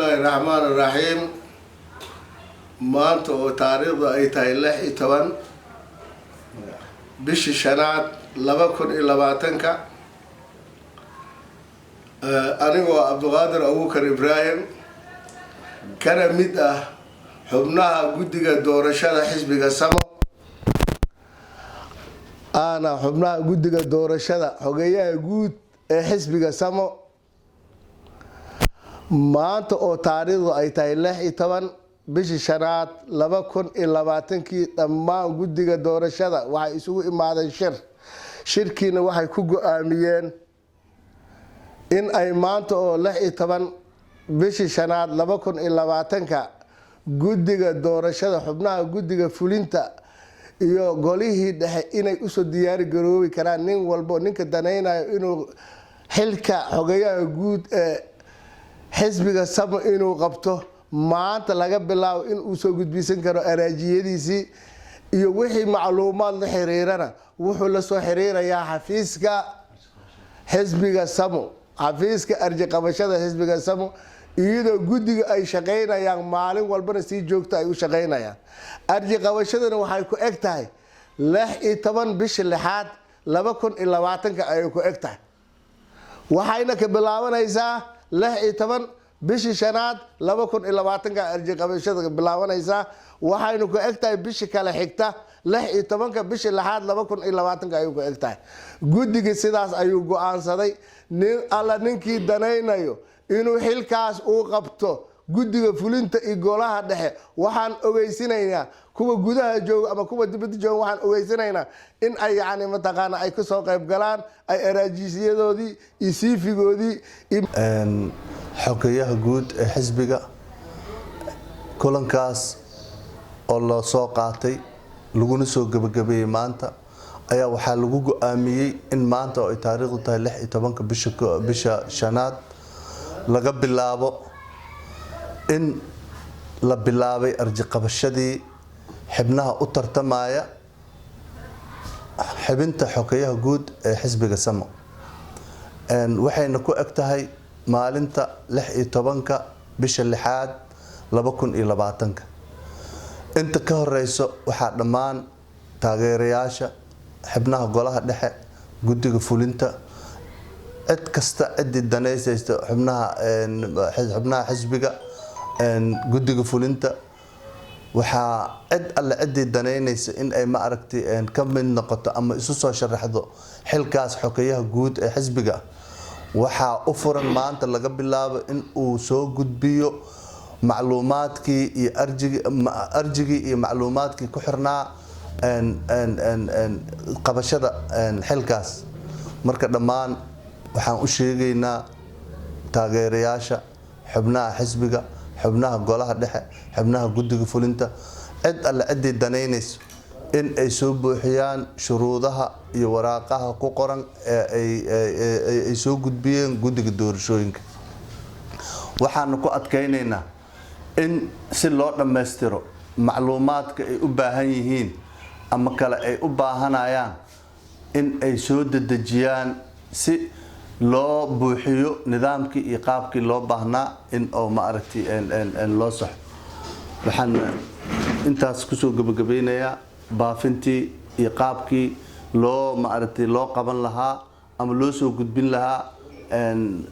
Bismillaahi raxmaan raxiim. Maanta oo taariikhdu ay tahay 16 bishii shanaad 2020-ka, anigoo Cabdiqaadir Abuukar Ibraahim, kana mid ah xubnaha guddiga doorashada xisbiga Samo, ana xubnaha guddiga doorashada, xogeeyaha guud ee xisbiga Samo, maanta oo taariikhdu ay tahay 16 bishii shanaad 2020-kii, dhammaan guddiga doorashada waxay isugu imaadeen shir. Shirkiina waxay ku go-aamiyeen in ay maanta oo 16 bishii shanaad 2020-ka guddiga doorashada, xubnaha guddiga fulinta iyo golihii dhexe inay usoo diyaari garoobi karaan nin walbo, ninka danaynayo inuu xilka xogeyaha guud ee xisbiga Samo inuu qabto, maanta laga bilaabo in uu soo gudbisan karo araajiyadiisii iyo wixii macluumaad la xiriirana. Wuxuu la soo xiriirayaa xafiiska xisbiga Samo, xafiiska arji qabashada xisbiga Samo, iyadoo guddiga ay shaqaynayaan maalin walbana sii joogta ay u shaqaynayaan. Arji qabashadana waxay ku eg tahay 16 bishii lixaad 2020-ka ayay ku eg tahay, waxayna ka bilaabanaysaa 16 bishii shanaad 2020-ka arji qabashada bilaabanaysaa, waxayna ku eg tahay bishii kale xigta, 16-ka bishii lixaad 2020-ka ayuu ku eg tahay. Guddigii sidaas ayuu go-aansaday. Nin alla ninkii danaynayo inuu xilkaas uu qabto, guddiga fulinta iyo golaha dhexe waxaan ogeysinaynaa, kuwa gudaha jooga ama kuwa dibadda jooga waxaan ogeysinaynaa in ay yacni mataqaana ay kasoo qayb galaan, ay araajiisyadoodii iyo CV-goodii. Xogeyaha guud ee xisbiga, kulankaas oo la soo qaatay laguna soo gebagabeeyey maanta ayaa waxaa lagu go-aamiyey in maanta oo ay taariikhdu tahay 16-ka bisha shanaad laga bilaabo in la bilaabay arjiqabashadii xibnaha u tartamaya xibinta xogeyaha guud ee xisbiga Samo. Waxayna ku eg tahay maalinta 16-ka bisha lixaad 2020-ka. Inta ka horeyso waxaa dhammaan taageerayaasha, xibnaha golaha dhexe, guddiga fulinta, cid kasta, ciddii danaysaysta, xubnaha xisbiga, guddiga fulinta, waxaa cid alle ciddii danaynaysa in ay, ma aragtay, ka mid noqoto ama isu soo sharaxdo xilkaas xogeyaha guud ee xisbiga, waxaa u furan maanta laga bilaabo in uu soo gudbiyo macluumaadkii iyo arjigii iyo macluumaadkii ku xirnaa qabashada xilkaas. Marka dhammaan waxaan u sheegaynaa taageerayaasha, xubnaha xisbiga, xubnaha golaha dhexe, xubnaha guddiga fulinta, cid alle ciddii danaynayso in ay soo buuxiyaan shuruudaha iyo waraaqaha ku qoran ee ay soo gudbiyeen guddiga doorashooyinka. Waxaanu ku adkaynaynaa in si loo dhammaystiro macluumaadka ay u baahan yihiin ama kale ay u baahanayaan in ay soo dedejiyaan si loo buuxiyo nidaamkii iyo qaabkii loo baahnaa in oo, ma aragtay, loo saxo. Waxaan intaas kusoo gabagabeynayaa baafintii iyo qaabkii loo, ma aragtay, loo qaban lahaa ama loo soo gudbin lahaa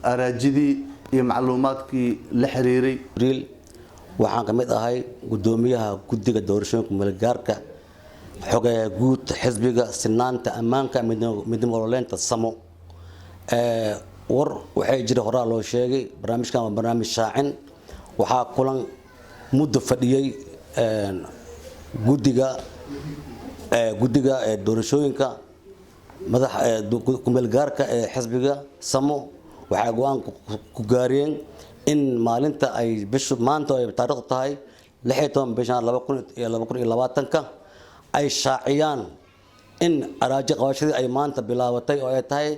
araajidii iyo macluumaadkii la xiriiray. Abriil. Waxaan ka mid ahay guddoomiyaha guddiga doorashooyinka meelgaarka, xogeeya guud xisbiga sinaanta, ammaanka, midnimo ololeynta Samo. War waxay jira horaa loo sheegay. Barnaamijkan waa barnaamij shaacin. Waxaa kulan muddo fadhiyey guddiga doorashooyinka madax kumeelgaarka ee xisbiga Samo. Waxay go-aan ku gaariyeen in maalinta ay bishu maanta ay taariikhdu tahay 16 bishan 2020-ka ay shaaciyaan in araaji qabashadii ay maanta bilaabatay oo ay tahay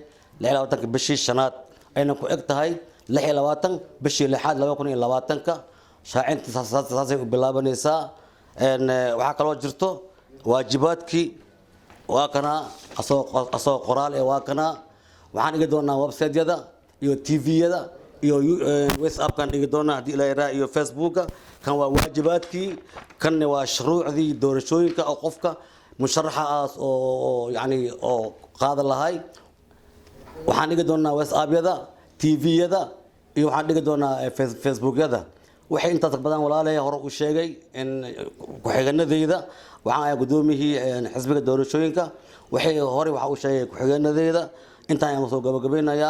26-ka bishii shanaad, ayna ku eg tahay 26 bishii lixaad 2020-ka. Shaacinta saasay u bilaabanaysaa. Waxaa kaloo jirto waajibaadkii, waa kanaa asoo qoraal ee waa kanaa. Waxaan dhigi doonaa website-yada iyo TV-yada. Iyo WhatsAppkan dhigi doonaa haddii Ilaahay raa, iyo Facebooka. Kan waa waajibaadkii, kanna waa shuruucdii doorashooyinka oo qofka musharaxa aas oo yani oo qaadan lahay. Waxaan dhigi doonaa WhatsAppyada, TV-yada iyo waxaan dhigi doonaa Facebookyada. Waxay intaas badan, walaalay, hore u sheegay in ku-xigeenadeyda. Waxaan ahay gudoomiyihii xisbiga doorashooyinka. Waxay hore waxa uu sheegay ku-xigeenadeyda. Intaan ayaan soo gabagabaynayaa.